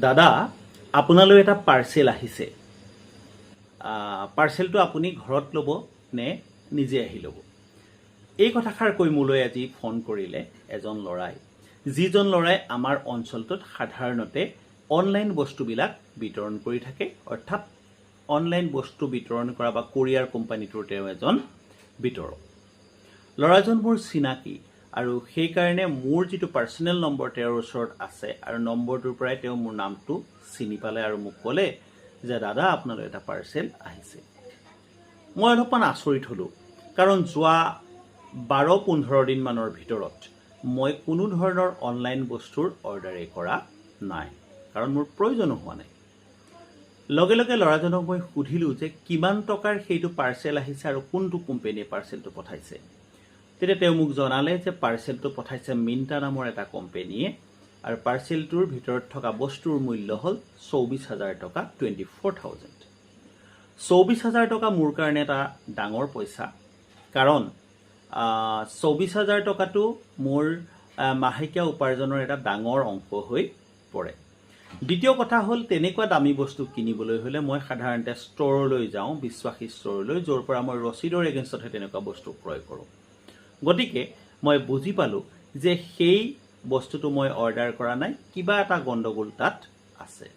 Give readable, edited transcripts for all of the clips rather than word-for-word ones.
দাদা, আপোনালৈ এটা পাৰ্চেল আহিছে। পাৰ্চেলটো আপুনি ঘৰত ল'ব নে নিজে আহি ল'ব? এই কথাষাৰ কৈ মোলৈ আজি ফোন কৰিলে এজন ল'ৰাই, যিজন ল'ৰাই আমাৰ অঞ্চলটোত সাধাৰণতে অনলাইন বস্তুবিলাক বিতৰণ কৰি থাকে। অৰ্থাৎ অনলাইন বস্তু বিতৰণ কৰা বা কোৰিয়াৰ কোম্পানীটোৰ তেওঁ এজন বিতৰক। ল'ৰাজন মোৰ চিনাকি আৰু সেইকাৰণে মোৰ যিটো পাৰ্চনেল নম্বৰ তেওঁৰ ওচৰত আছে আৰু নম্বৰটোৰ পৰাই তেওঁ মোৰ নামটো চিনি পালে আৰু মোক ক'লে যে দাদা, আপোনালৈ এটা পাৰ্চেল আহিছে। মই অলপমান আচৰিত হ'লোঁ, কাৰণ যোৱা 12-15 দিনমানৰ ভিতৰত মই কোনো ধৰণৰ অনলাইন বস্তুৰ অৰ্ডাৰেই কৰা নাই, কাৰণ মোৰ প্ৰয়োজনো হোৱা নাই। লগে লগে ল'ৰাজনক মই সুধিলোঁ যে কিমান টকাৰ সেইটো পাৰ্চেল আহিছে আৰু কোনটো কোম্পেনীয়ে পাৰ্চেলটো পঠাইছে। তেতিয়া তেওঁ মোক জনালে যে পাৰ্চেলটো পঠাইছে মিণ্ট্ৰা নামৰ এটা কোম্পেনীয়ে আৰু পাৰ্চেলটোৰ ভিতৰত থকা বস্তুৰ মূল্য হ'ল 24,000 টকা, 24,000। 24,000 টকা মোৰ কাৰণে এটা ডাঙৰ পইচা, কাৰণ 24,000 টকাটো মোৰ মাহেকীয়া উপাৰ্জনৰ এটা ডাঙৰ অংশ হৈ পৰে। দ্বিতীয় কথা হ'ল, তেনেকুৱা দামী বস্তু কিনিবলৈ হ'লে মই সাধাৰণতে ষ্ট'ৰলৈ যাওঁ, বিশ্বাসী ষ্ট'ৰলৈ, য'ৰ পৰা মই ৰচিদৰ এগেইনষ্টতহে তেনেকুৱা বস্তু ক্ৰয় কৰোঁ। গতিকে মই বুজি পালোঁ যে সেই বস্তুটো মই অৰ্ডাৰ কৰা নাই, কিবা এটা গণ্ডগোল তাত আছে।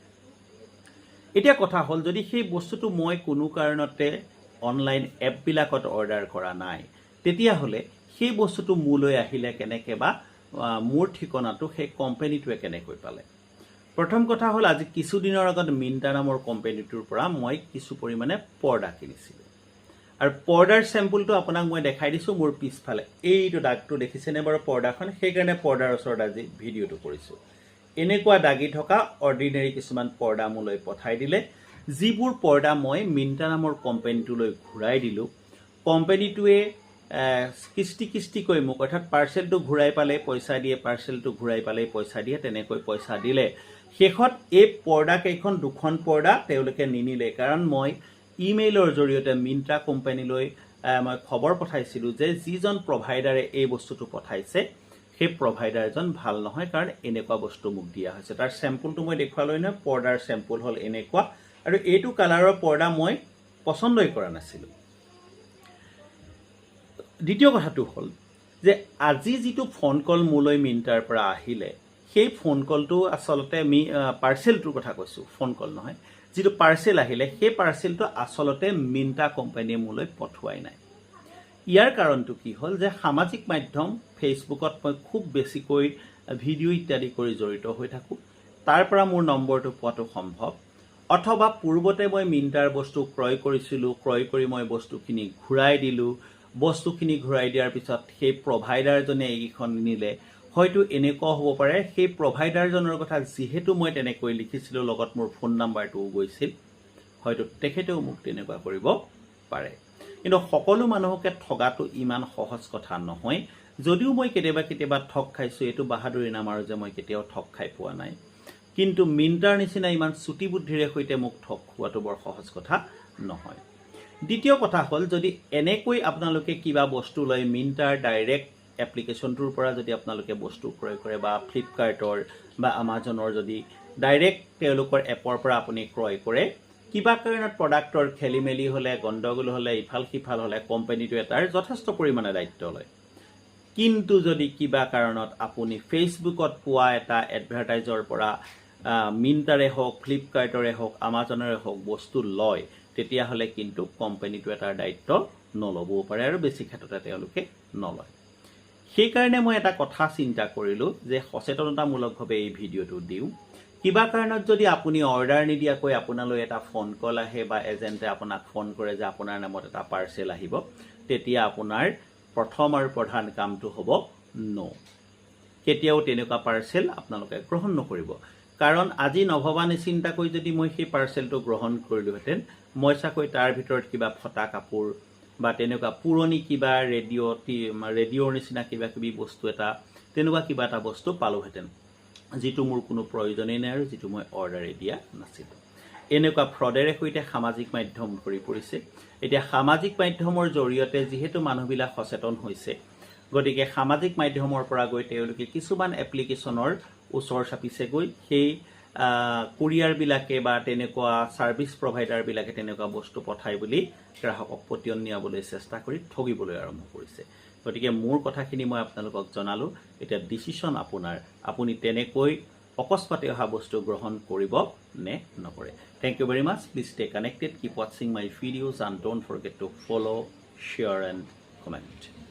এতিয়া কথা হ'ল, যদি সেই বস্তুটো মই কোনো কাৰণতে অনলাইন এপবিলাকত অৰ্ডাৰ কৰা নাই, তেতিয়াহ'লে সেই বস্তুটো মোলৈ আহিলে কেনেকৈ বা মোৰ ঠিকনাটো সেই কোম্পেনীটোৱে কেনেকৈ পালে? প্ৰথম কথা হ'ল, আজি কিছুদিনৰ আগত মিণ্ট্ৰা নামৰ কোম্পেনীটোৰ পৰা মই কিছু পৰিমাণে পৰ্দা কিনিছিলোঁ আৰু পৰ্দাৰ চেম্পুলটো আপোনাক মই দেখাই দিছোঁ মোৰ পিছফালে। এইটো দাগটো দেখিছেনে বাৰু পৰ্দাখন? সেইকাৰণে পৰ্দাৰ ওচৰত আজি ভিডিঅ'টো কৰিছোঁ। এনেকুৱা দাগি থকা অৰ্ডিনেৰী কিছুমান পৰ্দা মোলৈ পঠাই দিলে, যিবোৰ পৰ্দা মই মিণ্ট্ৰা নামৰ কোম্পেনীটোলৈ ঘূৰাই দিলোঁ। কোম্পেনীটোৱে কিস্তি কিস্তিকৈ মোক, অৰ্থাৎ পাৰ্চেলটো ঘূৰাই পালে পইচা দিয়ে, পাৰ্চেলটো ঘূৰাই পালেই পইচা দিয়ে, তেনেকৈ পইচা দিলে। শেষত এই পৰ্দা কেইখন, দুখন পৰ্দা তেওঁলোকে নিনিলে, কাৰণ মই ইমেইলৰ জৰিয়তে মিণ্ট্ৰা কোম্পানীলৈ মই খবৰ পঠাইছিলোঁ যে যিজন প্ৰভাইডাৰে এই বস্তুটো পঠাইছে, সেই প্ৰভাইডাৰজন ভাল নহয়, কাৰণ এনেকুৱা বস্তু মোক দিয়া হৈছে। তাৰ চেম্পুলটো মই দেখুৱালৈ নহয়। পৰ্দাৰ চেম্পুল হ'ল এনেকুৱা আৰু এইটো কালাৰৰ পৰ্দা মই পচন্দই কৰা নাছিলোঁ। দ্বিতীয় কথাটো হ'ল যে আজি যিটো ফোন কল মোলৈ মিণ্ট্ৰাৰ পৰা আহিলে, সেই ফোন কলটো আচলতে পাৰ্চেলটোৰ কথা কৈছোঁ, ফোন কল নহয়, যিটো পাৰ্চেল আহিলে, সেই পাৰ্চেলটো আচলতে মিণ্ট্ৰা কোম্পানীয়ে মোলৈ পঠোৱাই নাই। ইয়াৰ কাৰণটো কি হ'ল যে সামাজিক মাধ্যম ফেচবুকত মই খুব বেছিকৈ ভিডিঅ' ইত্যাদি কৰি জড়িত হৈ থাকোঁ, তাৰ পৰা মোৰ নম্বৰটো পোৱাটো সম্ভৱ। অথবা পূৰ্বতে মই মিণ্ট্ৰাৰ বস্তু ক্ৰয় কৰিছিলোঁ, ক্ৰয় কৰি মই বস্তুখিনি ঘূৰাই দিলোঁ। বস্তুখিনি ঘূৰাই দিয়াৰ পিছত সেই প্ৰভাইডাৰজনে এইকেইখন নিলে। হয়তো এনেকুৱাও হ'ব পাৰে, সেই প্ৰভাইডাৰজনৰ কথা যিহেতু মই তেনেকৈ লিখিছিলোঁ, লগত মোৰ ফোন নাম্বাৰটোও গৈছিল, হয়তো তেখেতেও মোক তেনেকুৱা কৰিব পাৰে। কিন্তু সকলো মানুহকে ঠগাটো ইমান সহজ কথা নহয়। যদিও মই কেতিয়াবা কেতিয়াবা ঠগ খাইছোঁ, এইটো বাহাদুৰি নামাৰোঁ যে মই কেতিয়াও ঠগ খাই পোৱা নাই। কিন্তু মিণ্ট্ৰাৰ নিচিনা ইমান চুটি বুদ্ধিৰে সৈতে মোক ঠগ খোৱাটো বৰ সহজ কথা নহয়। দ্বিতীয় কথা হ'ল, যদি এনেকৈ আপোনালোকে কিবা বস্তু লয়, মিণ্ট্ৰাৰ ডাইৰেক্ট এপ্লিকেশ্যনটোৰ পৰা যদি আপোনালোকে বস্তু ক্ৰয় কৰে বা ফ্লিপকাৰ্টৰ বা আমাজনৰ যদি ডাইৰেক্ট তেওঁলোকৰ এপৰ পৰা আপুনি ক্ৰয় কৰে, কিবা কাৰণত প্ৰডাক্টৰ খেলি মেলি হ'লে, গণ্ডগোল হ'লে, ইফাল সিফাল হ'লে কোম্পানীটোৱে তাৰ যথেষ্ট পৰিমাণে দায়িত্ব লয়। কিন্তু যদি কিবা কাৰণত আপুনি ফেচবুকত পোৱা এটা এডভাৰটাইজৰ পৰা মিণ্ট্ৰাৰে হওক, ফ্লিপকাৰ্টৰে হওক, আমাজনৰে হওক বস্তু লয়, তেতিয়াহ'লে কিন্তু কোম্পানীটোৱে তাৰ দায়িত্ব নল'বও পাৰে আৰু বেছি ক্ষেত্ৰতে তেওঁলোকে নলয়। সেইকাৰণে মই এটা কথা চিন্তা কৰিলোঁ যে সচেতনতামূলকভাৱে এই ভিডিঅ'টো দিওঁ। কিবা কাৰণত যদি আপুনি অৰ্ডাৰ নিদিয়াকৈ আপোনালৈ এটা ফোন কল আহে বা এজেণ্টে আপোনাক ফোন কৰে যে আপোনাৰ নামত এটা পাৰ্চেল আহিব, তেতিয়া আপোনাৰ প্ৰথম আৰু প্ৰধান কামটো হ'ব ন'। কেতিয়াও তেনেকুৱা পাৰ্চেল আপোনালোকে গ্ৰহণ নকৰিব। কাৰণ আজি নভবা নিচিন্তাকৈ যদি মই সেই পাৰ্চেলটো গ্ৰহণ কৰিলোহেঁতেন, মই চাগৈ তাৰ ভিতৰত কিবা ফটা কাপোৰ বা তেনেকুৱা পুৰণি কিবা ৰেডিঅ'ৰ নিচিনা কিবা কিবি বস্তু এটা, তেনেকুৱা কিবা এটা বস্তু পালোহেঁতেন, যিটো মোৰ কোনো প্ৰয়োজনেই নাই আৰু যিটো মই অৰ্ডাৰেই দিয়া নাছিলোঁ। এনেকুৱা ফ্ৰডেৰে সৈতে সামাজিক মাধ্যম ভৰি পৰিছে। এতিয়া সামাজিক মাধ্যমৰ জৰিয়তে যিহেতু মানুহবিলাক সচেতন হৈছে, গতিকে সামাজিক মাধ্যমৰ পৰা গৈ তেওঁলোকে কিছুমান এপ্লিকেশ্যনৰ ওচৰ চাপিছেগৈ। সেই কুৰিয়াৰবিলাকে বা তেনেকুৱা ছাৰ্ভিচ প্ৰভাইডাৰবিলাকে তেনেকুৱা বস্তু পঠায় বুলি গ্ৰাহকক পতিয়ন নিয়াবলৈ চেষ্টা কৰি ঠগিবলৈ আৰম্ভ কৰিছে। গতিকে মোৰ কথাখিনি মই আপোনালোকক জনালোঁ। এতিয়া ডিচিশ্যন আপোনাৰ, আপুনি তেনেকৈ অকস্মাতে অহা বস্তু গ্ৰহণ কৰিব নে নকৰে। Thank you very much. Please stay connected, keep watching my videos and don't forget to follow, share and comment.